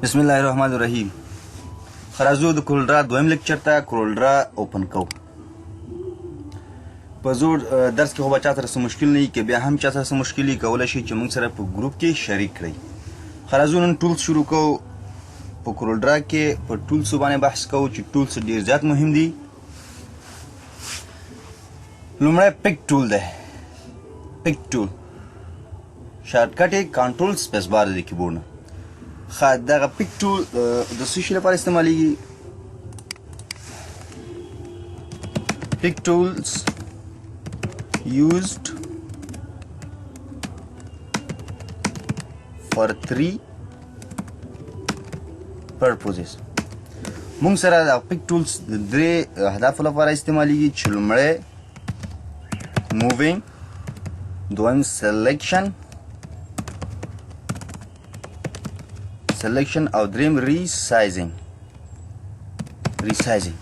بسم الله الرحمن الرحیم. خرازو د کولډرا دویم لیکچر ته کولډرا اوپن کو. په زوړ درس کې خو به چا سره څه مشکل نه وي، که بیا هم چا سره څه مشکل وي کولی شي چې موږ سره په ګروپ کې شریک کړئ. خرازو نن ټولز شروع کو. په کولډرا کې په ټولسو باندې بحث کوو چې ټولس ډیر زیات مهم دي. لومړی پیک ټول دی. پیک ټول شارټکټ یې کنټرول سپیس بار دی کیبورډ نه. ښه، دغه پیک ټول د څه شي لپاره استعمالیږي؟ پیک ټولز used for three purposes. مونږ سره د پیک ټولز د درې اهدافو لپاره استعمالیږي چې لومړی مووینګ، دویم سلیکشن سلیکشن او دریم ریسایزینګ. ریسایزینګ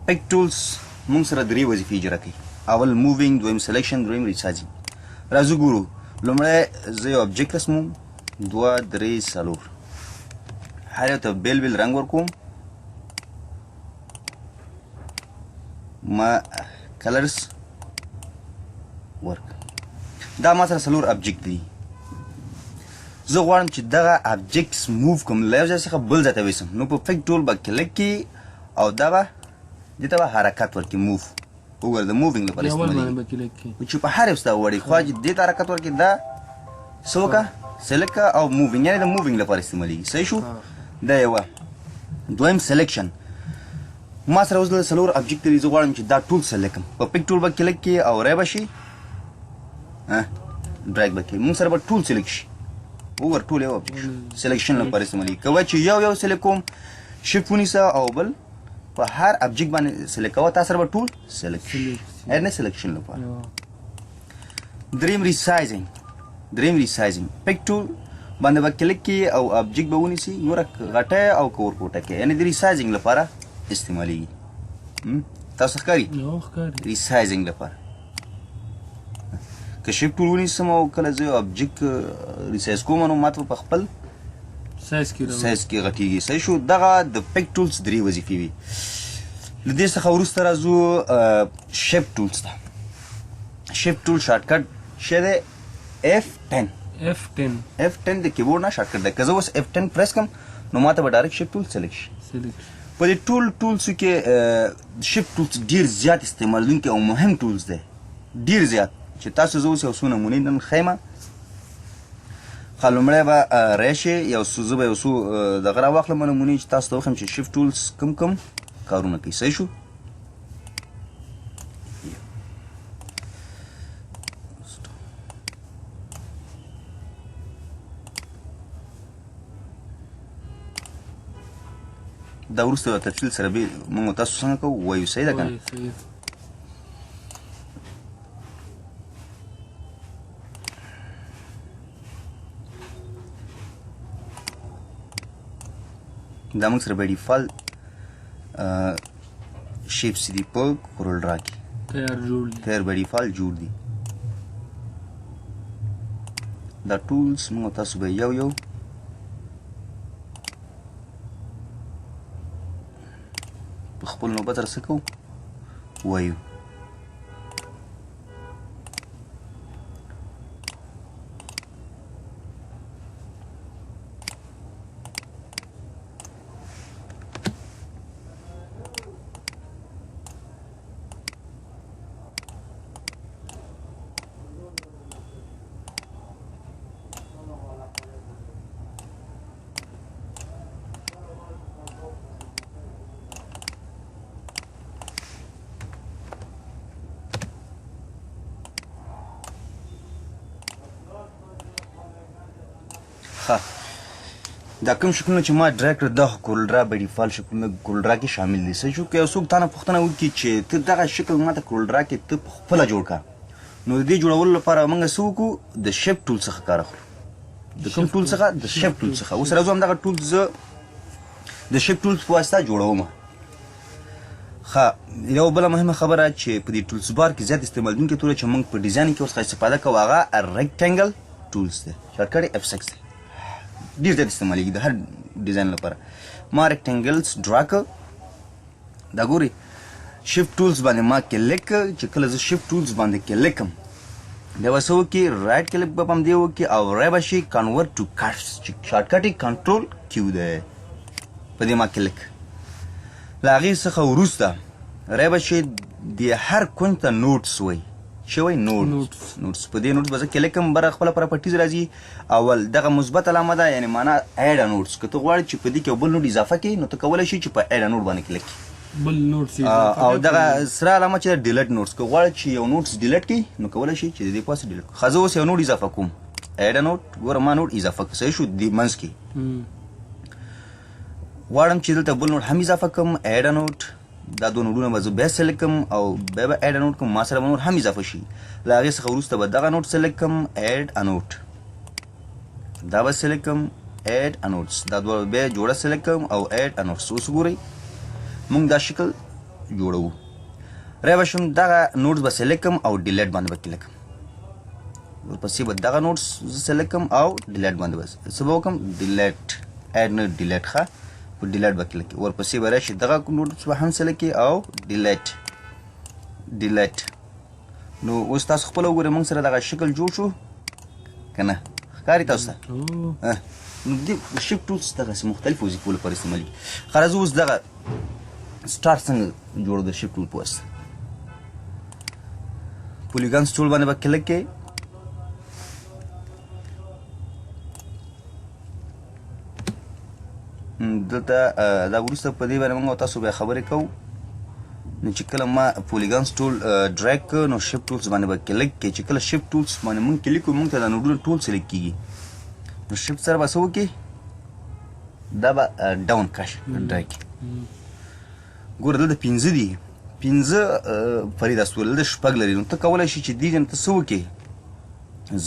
پیک ټولز مونږ سره درې وظیفې اجرا کوي. اول مووینګ، دویم سلیکشن، دریم ریسایزینګ. راځو ګورو. لومړی زه یو ابجیکټ رسموم، 2 3 4، هر یو ته بېل بېل رنګ ورکوم. ما کلرز ورک. دا ما سره څلور ابجیکټ دي. زه غواړم چې دغه ابجیکټس موو کوم، له یو ځای څخه بل ځای ته ویسم. نو په پیک ټول به کلیک کړي او دا به دې ته به حرکت ورکړي، موو. وګوره د مووینګ لپاره استعمالېږي چې په هر یو ستا وړي خوا چې دې ته حرکت ورکړي، دا څه وکړه، سلیکټ کړه او مووینګ، یعنې د مووینګ لپاره استعمالېږي. صحیح شو؟ دا یوه. دویم سلیکشن. ما سره اوس دلته څلور ابجیکټ دي، زه غواړم چې دا ټول سلیکټ کړم. په پیک ټول به کلیک کړي او ری به شي، ډرایګ به کړي، موږ سره به ټول سلیکټ شي. وګوره ټول یو ابجیکټ شو. سلیکشن لپاره استعمالېږي. که وایي چې یو یو سلیکټ کوم، شیفټ ونیسه او بل په هر ابجیکټ باندې سلیکټ کوه، تا سره به ټول سلیکټ شي، یعنې سلیکشن لپاره. دریم ریسایزینګ. دریم ریسایزینګ، پیک ټول باندې به کلیک کړي او ابجیکټ به ونیسي، ګوره غټه او که ورکوټه کې، یعنې د ریسایزینګ لپاره استعمالیږي. تاسو ښکاري ریسایزینګ لپاره که شیفټ ټول ونیسم او کله زه یو ابجیکټ ریسایز کوم نو ماته په خپل سایز کې سایز کې غټیږي. صحیح شو؟ دغه د پیک ټولز درې وظیفې وي. له دې څخه وروسته راځو شیپ ټولز ته. شیپ ټول شارټکټ شه دی F10. F10. F10 د کیبورډ نه شارټکټ دی. که زه اوس F10 پریس کړم نو ماته به ډایرکټ شیپ ټول سلیکټ شي. په دې ټول ټولسو کې شیپ ټولز ډیر زیات استعمالېدونکی او مهم ټولز دی، ډیر زیات، چې تاسو زه اوس یو څو نمونې نن ښیم. ښه، لومړی به راشي یو څو، زه به یو څو دغه راواخلم نمونې چې تاسو ته وښیم چې شیفټ ټولز کوم کوم کارونه کوي. صحیح شو؟ دا وروسته به تفصیل سره به موږ تاسو څنګه کوو وایو. صحیح ده که نه؟ دا موږ سره بای ډیفالت شیپس دي په کورل ډرا کې تیار جوړ دي، تیار بای ډیفالت جوړ دي. دا ټولز موږ تاسو به یو یو په خپل نوبت سره څه کوو وایو. ښه، دا کوم شکلونه چې ما ډرا کړل دا خو کورل ډرا بای ډیفالت شکلونه کورل ډرا کې شامل دي. صحیح شو؟ که یو څوک تا نه پوښتنه وکړي چې ته دغه شکل ماته کورل ډرا کې ته په خپله جوړ کړه، نو د دې جوړولو لپاره موږ څه وکړو؟ د شیپ ټول څخه کار اخلو. د کوم ټول څخه؟ د شیپ ټول څخه. اوس راځو همدغه ټول زه د شیپ ټول په واسطه جوړوم. ښه، یو بله مهمه خبره چې په دې tools bar کې زیات استعمالېدونکی توری چې موږ په ډیزاین کې ورڅخه استفاده کوو هغه rectangle tools دی، shortcut یې F6 دی، ډېر زیات استعمالېږي د هر ډیزاین لپاره. ما rectangles draw کړ، دا ګورئ shift tools باندې ما کلیک کړ، چې کله زه shift tools باندې کلیک کړم بیا به څه وکړي، right click به په همدې وکړي او را به شي convert to curves چې shortcut یې control Q دی، په دې ما کلیک. له هغې څخه وروسته را به شي د هر کنج ته nodes وایي، څه وایي؟ nodes. nodes. په دې nodes به زه کلیک کړم، بره خپله properties راځي. اول دغه مثبت علامه ده، یعنې معنا add nodes، که ته غواړې چې په دې کې یو بل note اضافه کړې نو ته کولی شې چې په add note باندې کلیک کړې. بل notes اضافه او دغه سره علامه چې delete notes، که غواړې چې یو notes delete کړې نو کولی شې چې د دې پاسه delete کړې. ښه، زه اوس یو note اضافه کوم، add note، ګوره ما note اضافه کړ، صحیح شو. دې منځ کې غواړم چې دلته بل note هم اضافه کړم، add note، دا دوه نوټونه به زه بیا select کړم او بیا به add note کوم، ما سره به نور هم اضافه شي. له هغې څخه وروسته به دغه note select کړم، add note، دا به select کړم، add notes، دا دوه به بیا جوړه select کړم او add notes. اوس ګورئ موږ دا شکل جوړوو. را به شم دغه notes به select کړم او delete باندې به کلیک کړم، ورپسې به دغه notes زه select کړم او delete باندې به څه به وکړم، delete، add نه delete، ښه په delete به کلیک کړي. ورپسې به راشي دغه notes به هم select کړي او delete، delete. نو اوس تاسو خپله وګورئ موږ سره دغه شکل جوړ شو که نه، ښکاري تاسو ته؟ نو دې shape tools دغسې مختلفو وظیفو لپاره استعمالېږي. ښه، راځو اوس دغه star څنګه جوړو د shift tool په واسطه. polygons tool باندې به کلیک کړئ، دلته دا وروسته په دې باندې موږ او تاسو بیا خبرې کوو. نو چې کله ما polygons tool drag کړ نو shift tools باندې به کلیک کړئ، چې کله shift tools باندې موږ کلیک کړو موږ ته دا نوډونه ټول select کېږي. نو shift سره به څه وکړي، دا به down کش drag کړي. ګوره دلته 5 دي، 5 فرید استول، دلته شپږ لري. نو ته کولی شې چې دې ځای نه ته څه وکړې،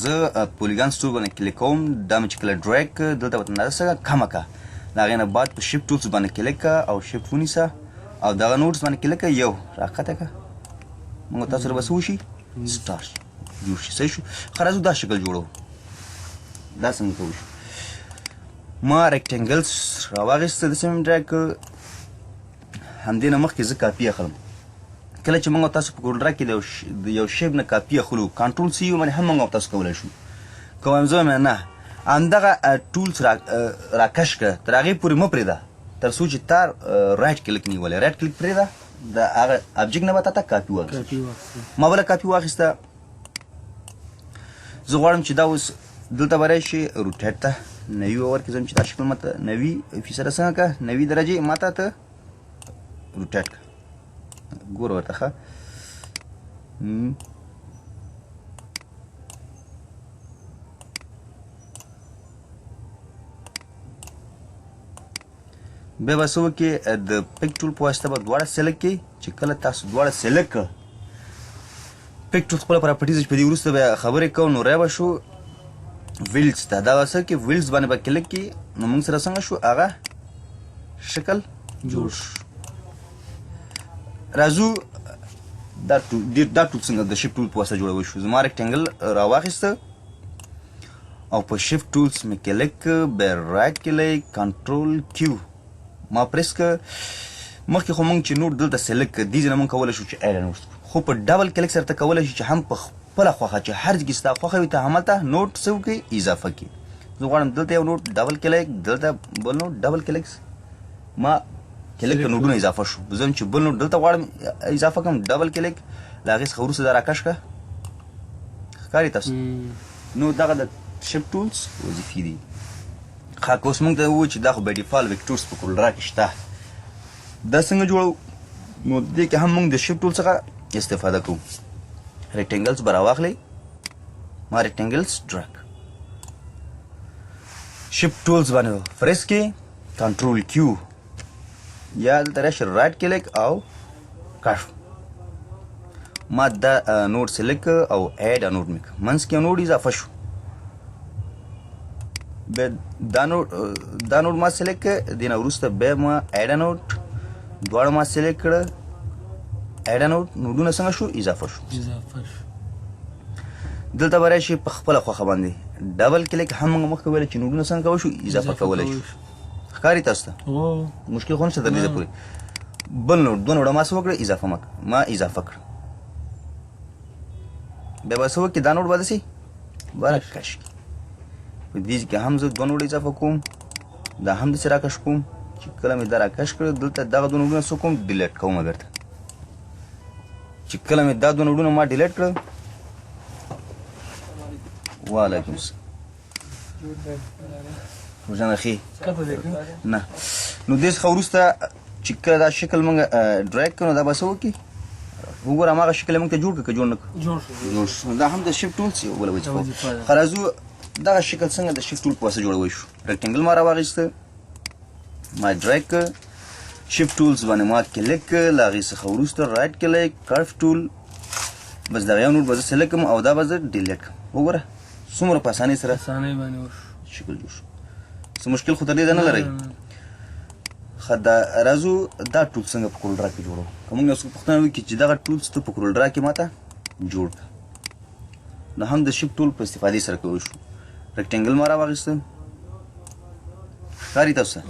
زه polygons tool باندې کلیک کوم، دا مې چې کله drag کړ دلته به اندازه څه کمه کړه، د هغې نه بعد په shift tools باندې کلیک کړه او shift ونیسه او دغه nodes باندې کلیک کړه، یو راکښته کړه، موږ تاسو سره به څه وشي، star جوړ شي. صحیح شو. ښه، راځو دا شکل جوړو. دا څنګه کوو شو، ما rectangles راواخیسته، داسې مې drag کړ. همدې نه مخکې زه کاپي اخلم. کله چې موږ تاسو په CorelDRAW کې د یو shape نه کاپي اخلو، control C باندې هم موږ تاسو کولی شو. که وایم زه وایم نه، همدغه tools راکش کړه، تر هغې پورې مه پرېږده تر څو چې تا right click نیولی. right click پرېږده، د هغه object نه به تا ته کاپي واخیستل شي. ما بله کاپي واخیسته. زه غواړم چې دا اوس دلته به راشي rotate ته 90 به ورکړي، زه چې دا شکل ما ته 90 فیصده څنګه کړه، 90 درجې ما ته ته rotate کړه. ګوره ورته ښه. بیا به څه وکړې، د pick tool په واسطه به دواړه select کړې. چې کله تاسو دواړه select کړه، pick tool خپله properties چې په دې وروسته بیا خبرې کوو. نو را به شو weld ته، دا به څه کړې، weld باندې به کلیک کړې. نو موږ سره څنګه شو، هغه شکل جوړ شو. راځو دا دا tool څنګه د shape tool په واسطه جوړولی شو. زما rectangle راواخیسته او په shift tools مې کلیک کړ، بیا right click control Q ما پریس کړ. مخکې خو موږ چې note دلته select کړ، دې ځای نه موږ کولی شو چې add note کړو، خو په double click سره ته کولی شې چې هم په خپله خوښه چې هر ځای کې ستا خوښه وي ته هملته note څه وکړې، اضافه کړې. زه غواړم دلته یو note double click، دلته بل note double click، ما کلیک ته نوټونه اضافه شو. زه چې بل note دلته غواړم اضافه کړم، double click، له هغې څخه وروسته دا راکش کړه. ښکاري تاسو؟ نو دغه د shape tools وظیفې دي. ښه، که اوس موږ ته ووایو چې دا خو by default vectors په CorelDRAW کې شته، دا څنګه جوړو؟ نو دې کې هم موږ د shape tool څخه استفاده کوو. rectangles به راواخلئ، ما rectangles drag، shape tools باندې پریس کړئ، control Q، یا دلته راشئ right click او کش. ما دا node select کړ او add node مې کړ، منځ کې node اضافه شو. بیا دا note ما select کړ، دې نه وروسته بیا ما add note دواړه ما select کړه، add node، نوډونه څنګه شو؟ اضافه شو. اضافه شو. دلته به راشي په خپله خوښه باندې double click هم موږ مخکې ویل چې نوډونه څنګه کولی شو؟ اضافه کولی شو. ښکاري تاسو ته؟ مشکل خو نشته تر دې پورې. بل نوډ، دوه نوډه ما څه وکړه؟ اضافه ما اضافه کړ. بیا به څه وکړي؟ دا نوډ به داسې به راکش کړي. په دې کې هم زه دوه نوډ اضافه کوم، دا هم داسې راکش کوم. چې کله مې دا راکش کړ، دلته دغه دوه نوډونه څه کوم؟ delete کوم بېرته. چې کله مې دا دوه نوډونه ما delete کړل، وعلیکم السلام. روزانه ښې نه. نو دې څخه وروسته چې کله دا شکل موږ drag کړو، نو دا به څه وکړي؟ وګوره، هماغه شکل یې موږ ته جوړ کړ که جوړ نه کړ؟ جوړ شو. جوړ شو. دا هم د shape tool یو بله وظیفه. ښه، راځو دغه شکل څنګه د shape tool په واسطه جوړولی شو. rectangle ما راواخیسته، ما drag کړ، shape tools باندې ما کلیک کړ، له هغې څخه وروسته right click، curve tool، بس دغه یو node به زه select کړم او دا به زه delete کړم. وګوره څومره په اسانۍ سره اسانۍ باندې وشو، شکل جوړ شو. څه مشکل خو تر دې نه لرئ؟ ښه، دا راځو دا tool څنګه په CorelDRAW کې جوړو. که موږ یو څوک پوښتنه وکړي چې دغه tools ته په CorelDRAW کې ماته جوړ کړه، نو هم د shape tool په استفادې سره کولی شو. rectangle ما راواخیسته، ښکاري تاسو ته؟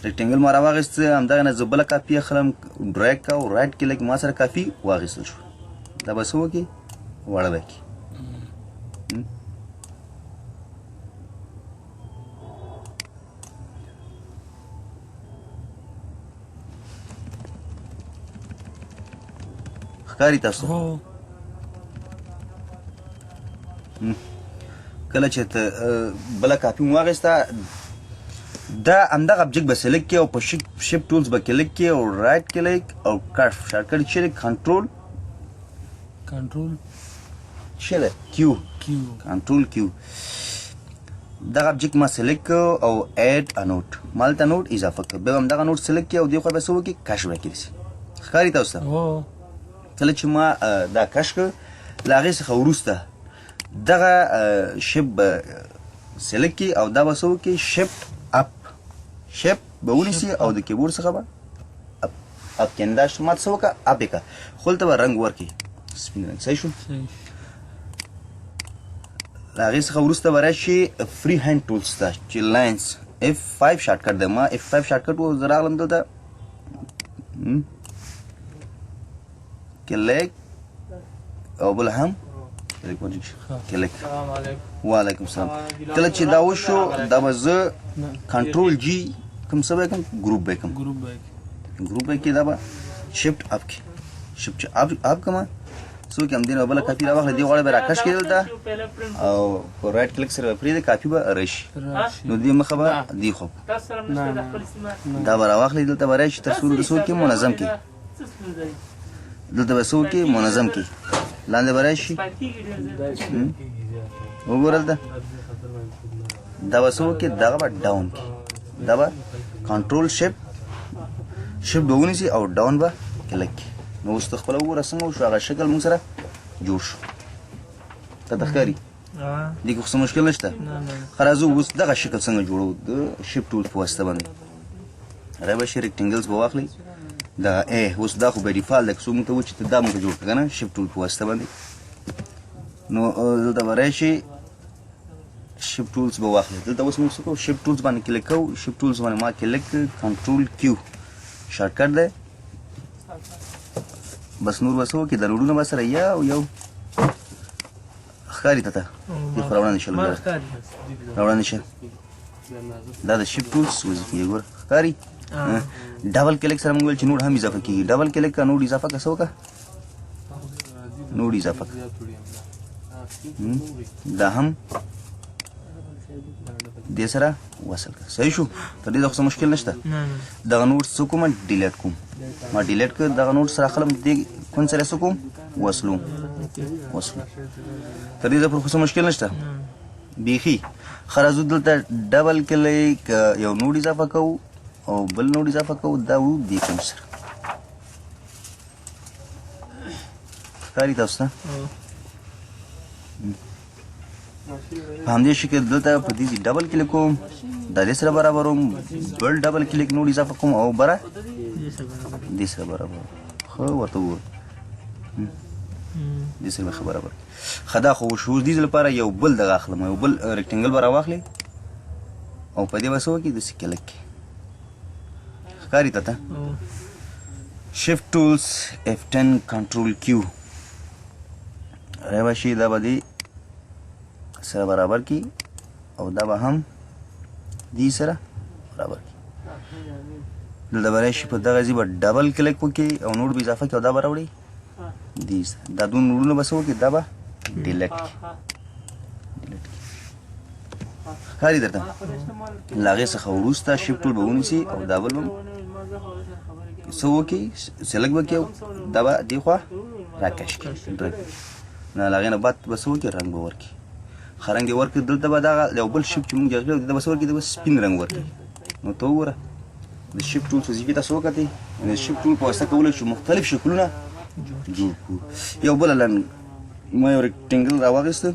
rectangle ما راواخیسته، همدغه نه زه بله کاپي اخلم، drag او right click، ما سره کاپي واخیستل شو. دا به څه وکړي؟ واړه به کړي. ښکاري تاسو؟ کله چې ته بله کاپي مو واخیسته، دا همدغه object به select کړي او په shape tools به کلیک کړي او right click او curve shortcut چې کنټرول کنټرول چې ده Q، Q، control Q. دغه object ما select کړ او add a node، ما هلته node اضافه کړ. بیا هم دغه node select کړي او دې خوا به څه وکړي؟ کش به کړي. ښکاري تاسو ته؟ کله چې ما دا کش کړ، له هغې څخه وروسته دغه shape به select کړي او دا به څه وکړي؟ shift up، shift به ونیسي او د کیبورډ څخه به up up کړي. دا ما څه وکړه؟ up یې کړه، خو هلته به رنګ ورکړي، سپین رنګ. صحیح شو؟ له هغې څخه وروسته به راشي free hand tools ته چې lines، F5 shortcut دی. ما F5 shortcut و، زه راغلم دلته کلیک او بل هم کلیک. وعلیکم السلام. کله چې دا وشو، دا به زه control G کوم، څه به کوم؟ group به کوم، group به کې دا به shift up کې، shift چې up up کوم، څوک هم دې نه بله کاپي راواخلي، دې غواړي به راکش کړي دلته او په right click سره به پرېږدي، کاپي به راشي. نو دې مخه به دې خو دا به راواخلي، دلته به راشي تر څو د څوک منظم کړي. دلته به څوک منظم کړي، لاندې به راشي. وګوره دلته دا به څوک دغه به down کړي، دا به control shift، shift به ونیسي او down به کلیک کړي. نو اوس ته خپله وګوره څنګه وشو، هغه شکل موږ سره جوړ شو. ته ته ښکاري؟ دې کې خو څه مشکل نشته؟ ښه، راځو اوس دغه شکل څنګه جوړو د shape tool په واسطه باندې. هغه به شي rectangles به واخلي دغه اوس دا خو by default دی، که څوک موږ ته وایي چې ته دا موږ ته جوړ کړه که نه shape tool په واسطه باندې، نو دلته به راشي shape tools به واخلي. دلته اوس موږ څه کوو؟ shape tools باندې کلیک کوو، shape tools باندې ما کلیک کړ، control Q shortcut دی. بس نور به څه وکړي؟ دا نوډونه به سره یو یو ښکاري ته، ته دې خو راوړاندې شه، راوړاندې شه. دا د shape tools وظیفې دی، ګوره ښکاري. double click سره موږ ویل چې node هم اضافه کېږي. double click که node اضافه که څه وکړه؟ node اضافه که دا هم دې سره وصل کړه. صحیح شو؟ تر دې خو څه مشکل نشته. دغه node څه کوم؟ delete کوم. ما delete کړ، دغه node سره اخلم، دې کون سره څه کوم؟ وصلوم، وصلوم. تر دې خو څه مشکل نشته بیخي. ښه، راځو دلته double click یو node اضافه کوو او بل node اضافه کوو، دا وړو دې کوم سره. ښکاري تاسو ته؟ په همدې شکل دلته په دې double click کوم، دا دې سره برابروم، بل double click node اضافه کوم او بره دې سره برابروم. ښه ورته وګوره، دې سره به ښه برابر. ښه دا خو وشو. اوس دې لپاره یو بل دغه اخلم، یو بل rectangle به راواخلې او په دې به څه وکړي، داسې کلک کړي. ښکاري تا ته؟ Shift Tools F10 Control Q را به شي، دا به دې سره برابر کړي او دا به هم دې سره برابر کړي. دلته به راشي، په دغه ځای به double click وکړي او node به اضافه کړي او دا به راوړي دې سره. دا دوه node ونه به څه وکړي؟ دا به delete کړي، delete کړي. ښکاري درته؟ له هغې څخه وروسته Shift Tool به ونیسي او دا بل به څه وکړي؟ select به کړي او دا به دې خوا راکش کړي، drag. نه له هغې نه بعد به څه وکړي؟ رنګ به ورکړي. ښه رنګ یې ورکړي. دلته به دغه یو بل shape چې موږ جذبه، دلته به څه ورکړي؟ دلته به سپین رنګ ورکړي. نو ته وګوره، د Shift Tools وظیفې تاسو وکتې. د Shift Tool په واسطه کولی شو مختلف شکلونه جوړ کړو. یو بله لنډ ما یو rectangle راواخیسته،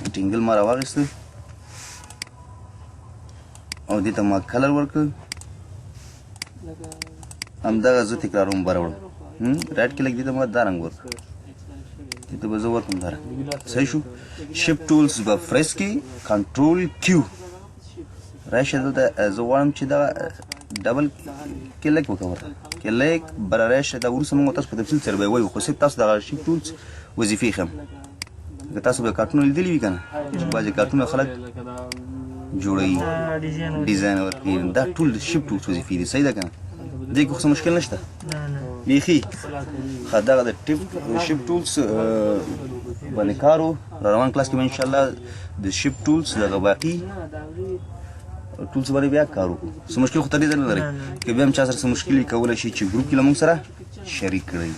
rectangle ما راواخیسته او دې ته ما color ورکړ. همدغه زه تکراروم، بره وړم. right click، دې ته ما دا رنګ ورکړ، دې ته به زه ورکړم دا رنګ. صحیح شو؟ Shift Tools به پریس کړي، Control Q راشه. دلته زه غواړم چې دغه double click وکړم ورته، کلیک بره راشه. دا وروسته موږ تاسو په تفصیل سره به وایو، خو صرف تاسو دغه Shift Tools وظیفې ښیم. که تاسو به کارتونه لیدلي وي که نه، چې بعضې کارتونه خلک جوړوي، ډیزاین ورکوي، دا ټول د Shift Tools وظیفې دي. صحیح ده که نه؟ دې کې خو څه مشکل نشته بیخي. ښه، دغه د ټیپ Shift Tools باندې کار و. روان کلاس کې به انشاءالله د Shift Tools دغه باقي tools باندې بیا کار وکړو. څه مشکل خو تر دې نه لري؟ که بیا هم چا سره څه مشکل وي، کولی شي چې ګروپ کې له موږ سره شریک کړئ.